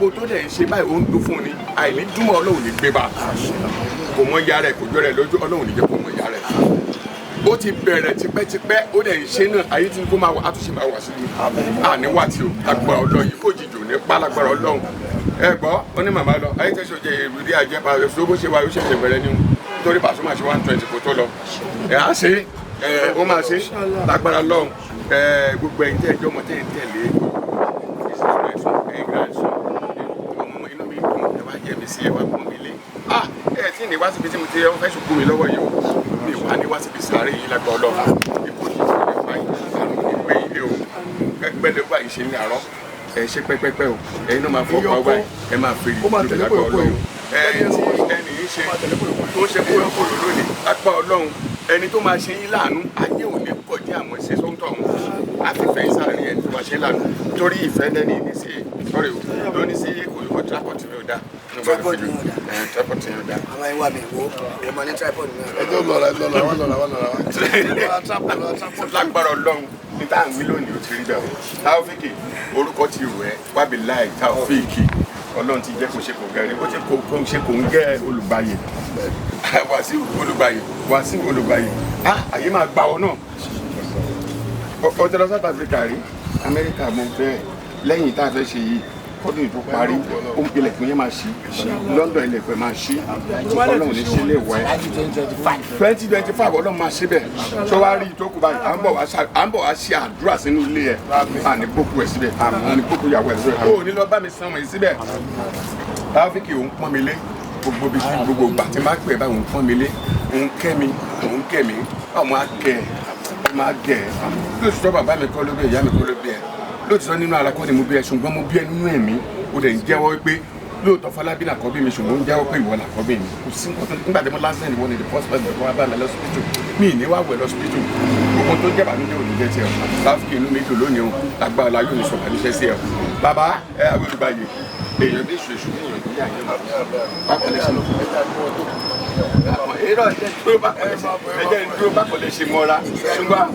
Gbogbo tó dẹ̀ ń ṣe báyìí, ó ń dún fún ni. Àìní dúnmọ́, Ọlọ́run ní gbé bá. Kò mọ ìyá rẹ̀, kò jọ rẹ̀ lójú. Ọlọ́run ní jẹ́ kó mọ ìyá rẹ̀. Ó ti bẹ̀rẹ̀ tipẹ́tipẹ́, ó dẹ̀ ń ṣe náà. Ayé tí kò máa wà, àtúnṣe máa wà sí i. Àní wà tí o lágbára Ọlọ́run yìí kò jìjò ní pa lágbára Ọlọ́run. Ẹ gbọ́, ó ní màmá lọ ayé tẹ̀sán jẹ ìrírí àjẹ pa bó ṣe wà, ó ṣẹ̀ṣẹ̀ bẹ̀rẹ̀ ní nítorí Pasuma ṣe 120 kó tó lọ. Ẹ á ṣe ẹ, ó máa ṣe lágbára Ọlọ́run. Ẹ gbogbo ẹ̀yin tẹ́ ẹ jọ́ ọmọ tẹ́ ẹ ń tẹ̀lé ẹ̀yin grandson, ọmọ, inú mi dùn. Ẹ wá jẹ mi sí, ẹ wá pọ́n mi lé. Ah, ẹ tí ní wá síbi tí mo ti fẹ́ ṣùkú mi lọ́wọ́ yìí o. Mi wá ní wá síbi sàárè yìí lágbá Ọlọ́run. Ikú ti fi lè pa yìí, àrùn ní gbé ilé o. Pẹ́pẹ́ lè wá ìṣe ní àárọ̀. Ẹ ṣe pẹ́pẹ́pẹ́ o. Ẹ̀yin náà máa fọ́ pa wáyé, ẹ máa fèrè Ó máa tẹ̀lé lágbá kòyókòyò. Ọlọ́run. Ẹ tí ẹnì yìí ṣe tó ń ṣe kóyókóyó lónìí, lágbá Ọlọ́run, ẹni tó máa ṣe yín láàánú, ayé ò ní kọjá àwọn ṣe sóńtọ̀ ọ̀hún. Àfìfẹ́ sáàrin ẹni tó máa ṣe láàánú, torí ìfẹ́ lẹ́ni ní sí sọ́rí o lóní sí kòyókò. Tripod mi ò dá. Tripod mi ò dá. Ẹ tripod mi ò dá. Àwọn ìwà mi wo ẹ máa ní tripod náà. Ẹjọ́ lọ́ra, ẹjọ́ lọ́ra, wọ́n lọ́ra, wọ́n lọ́ra, wọ́n tripod. Lágbára Ọlọ́run, ní tá à ń wí lónìí, ó ti rí bẹ́ẹ̀ o. Taofiki, orúkọ ti rò ẹ́ wábi láì. Taofiki, Ọlọ́run ti jẹ́ kó ṣe kò gẹ́rẹ́, ó ti kó ṣe kò ń gẹ́ olùgbàyè Wàsíù olùgbàyè, Wàsíù olùgbàyè. Ah, àyè máa gbà ọ náà. Ó ti lọ South Africa rí, Amẹ́ríkà. Mo fẹ́ lẹ́yìn tá a fẹ́ ṣe yìí, kọ́dún yìí tó parí, ilẹ̀kùn yẹn máa ṣí. London, ilẹ̀kùn yẹn máa ṣí. Ọlọ́run ní sílé wọ̀ ẹ́. 2025. 2025, Ọlọ́run máa ṣe bẹ́ẹ̀. Tó wá rí ìtókù báyìí, à ń bọ̀ wá ṣe àdúrà sínú ilé ẹ̀. Àní gbókù ẹ̀ síbẹ̀, àní gbókù ìyàwó ẹ̀ síbẹ̀. Ó ní lọ bá mi san wọ̀nyí síbẹ̀. Taofiki, òun pọ́n mi lé. Gbogbo bí gbogbo ìgbà tí máa pè é báyìí, òun pọ́n mi lé, òun kẹ́ mi, òun kẹ́ mi. Ọmọ akẹ́, ọmọ agẹ́. Lóòótọ́, bàbá mi kọ́ ló bí ẹ, ìyá mi kọ́ ló bí ẹ. Lóòótọ́, nínú ara kọ́ ni mo bí ẹ, ṣùgbọ́n mo bí ẹ nínú ẹ̀mí. Ó dẹ̀ ń jẹ́wọ́ pé lóòótọ́ Fọlábí làkọ́bí mi, ṣùgbọ́n ó ń jẹ́wọ́ pé ìwọ làkọ́bí mi. Kò sí nǹkan tó nígbà tí mo lásán, ìwọ ni the first person tó wá bá mi lọ́sibítù. Mi ní wá wẹ̀ lọ́sibítù. Gbogbo tó jẹ́ bànújẹ́ òní jẹ́ tiẹ̀ o. Láfíkì, inú mi dùn lónìí o. Lágbára la yóò ní sọ̀rọ̀ níṣẹ́ sí ẹ o. Bàbá ẹ olùgbàyè, èèyàn bí èṣù, èṣù bí èèyàn bí àyè bákan lè ṣe irọ́ ẹjẹ́ dúró bákan lè ṣe mọ́ra, ṣùgbọ́n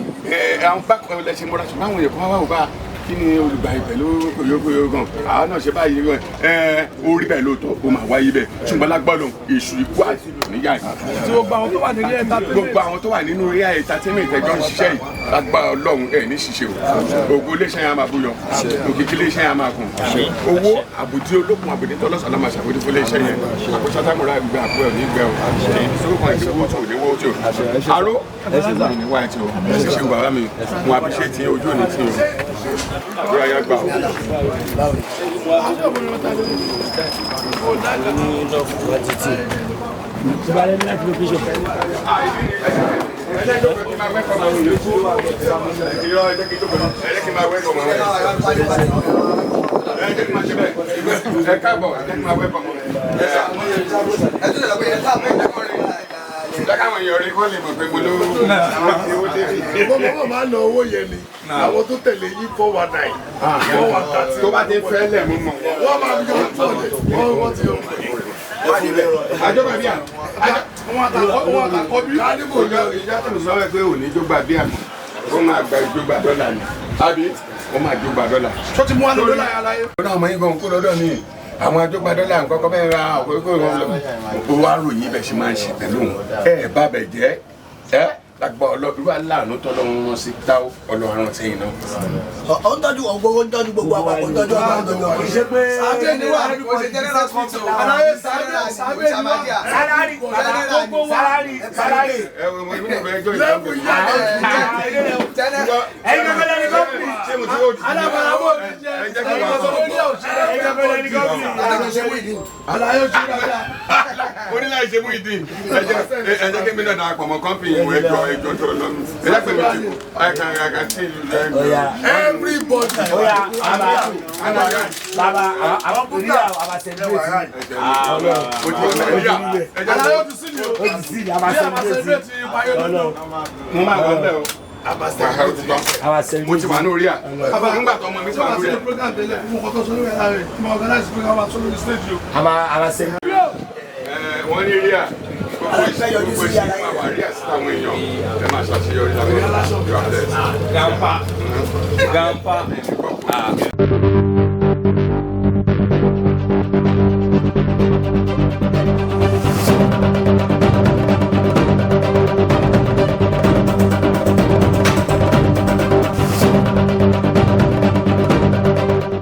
àwọn bákan lè ṣe mọ́ra, ṣùgbọ́n àwọn èèyàn kan wá wò bá kí ni olùgbàyè pẹ̀lú kòyókòyó gan. Àwọn náà ṣe báyìí ẹ, orí bẹ́ẹ̀ lóòótọ́, ó máa wáyé bẹ́ẹ̀, ṣùgbọ́n lágbọ́dọ̀ èṣù, ikú àti níyà yìí. Tí gbogbo àwọn tó wà ní entertainment. Gbogbo àwọn tó wà nínú real entertainment ẹjọ́ ń ṣiṣẹ́ yìí, lágbára Ọlọ́run, ẹ̀ ní ṣiṣẹ́ o. Ògo iléeṣẹ́ yẹn á máa búyọ, òkìkí iléeṣẹ́ yẹn á máa kùn. Owó àbùdí olókun, àbùdí tọ́lọ́sàn máa ṣàbùdí fún iléeṣẹ́ yẹn. Àpò sátámùrà gbẹ, àpò ẹ̀ ní gbẹ o. Èyí tí ó kàn ìdíwọ́ tó ní wọ́ tó aró ní wáyé tí o ẹ ṣe ṣe. Bàbá mi, mo appreciate yín. Ojú òní tí o àdúrà yá gbà o. Irọ́, ẹ jẹ́ kí n jókòó, ẹ jẹ́ kí n máa wẹ́kọ̀ mọ́ ẹ, jẹ́ kí n máa ṣe bẹ́ẹ̀. Ẹ káàbọ̀, ẹ jẹ́ kí n máa wẹ́kọ̀ mọ́ ẹ. Jẹ́ káwọn èèyàn rí kó lè mọ̀ pé mo lówó owó débi. Mo máa ń ná owó yẹn ni àwọn tó tẹ̀lé yín, 419, 4 1 30. Tó bá ti fẹ́ lẹ̀ mú mọ̀. Wọ́n máa fi yọ 200, wọ́n ti yọ. Àjọba bíà. Wọ́n àtàkọ́ bí. Ìjọ ìjọ tó ń sọ pé òní jógbà bíà mọ̀, ó máa gba ìjógbà dọ́là ni, àbí ó máa jógbà dọ́là. Tó ti mú wa lọ́dọ́ láyà láyé. Ó náà mọ yín gan kó lọ́dọ̀ mi. Àwọn àjọgbà dọ́là nǹkan kan bẹ́ẹ̀ ra ọ̀pọ̀ ó wá ròyìn bẹ́ẹ̀ ṣe máa ń ṣe pẹ̀lú òun. Ẹ bá bẹ̀ jẹ́ ẹ lágbá ọlọ́run aláàánú tọ́lọ́run wọn sí táwọn Ọlọ́run sẹ́yìn náà. Ó ń tọ́jú ọgbọ́n, ó ń tọ́jú gbogbo àpapọ̀, ó ń tọ́jú ọgbà, ó ń tọ́jú ọgbà. Ṣe pé Sàbẹ̀ ni wà. Kò ṣe general hospital. Àlàyé sàbẹ̀, sàbẹ̀ ni wà. Salary, gbogbo salary, salary. Ẹ wo mo ìwé ẹjọ́ Lẹ́bù ìyá. ìyá. Ẹ̀yin kankan lẹni company. Ṣé mo ti yóò di. Alábàárà bò ní jẹ́. Ẹ jẹ́ kí wọ́n sọ. Ẹ̀yin kankan lẹni company. Àlàyé oṣù dáadáa. Onílà ìṣe mú ìdí. Ẹ jẹ́ kí mi náà darapọ̀ mọ́ company ìwé. Ẹjọ́ ẹjọ́ tó lọ mi. Ẹ jẹ́ pé mi ti kú ẹ kàn ẹ kàn tí ìlú ẹ ń Oya. Everybody. Oya, baba, baba, àwọn kò ní àwọn celebrate. Mo ti wọ́n mẹ́rin ẹ jẹ́ Àlàyé ó ti sí ni o. Ó ti sí ní àwọn Bí a máa celebrate. celebrate ìpayọ̀ lọ́dún. Mo máa wọ bẹ́ẹ̀ o. Wàhálà ó ti tán. Àwọn Mo ti wà celebrate. ní orí à nígbà tó ọmọ mi ti wà ní orí à. Program tẹ́lẹ̀ fún ọkọ̀ tó sọ lórí ẹ̀rọ rẹ̀, tí mo organize program wa sórí stage o. Àwọn celebrate. Ẹ, wọ́n ní rí à gbogbo ìṣe máa wà rí à sí àwọn èèyàn. Ẹ máa ṣàṣeyọrí lábẹ́. You are blessed. Grandpa. Grandpa.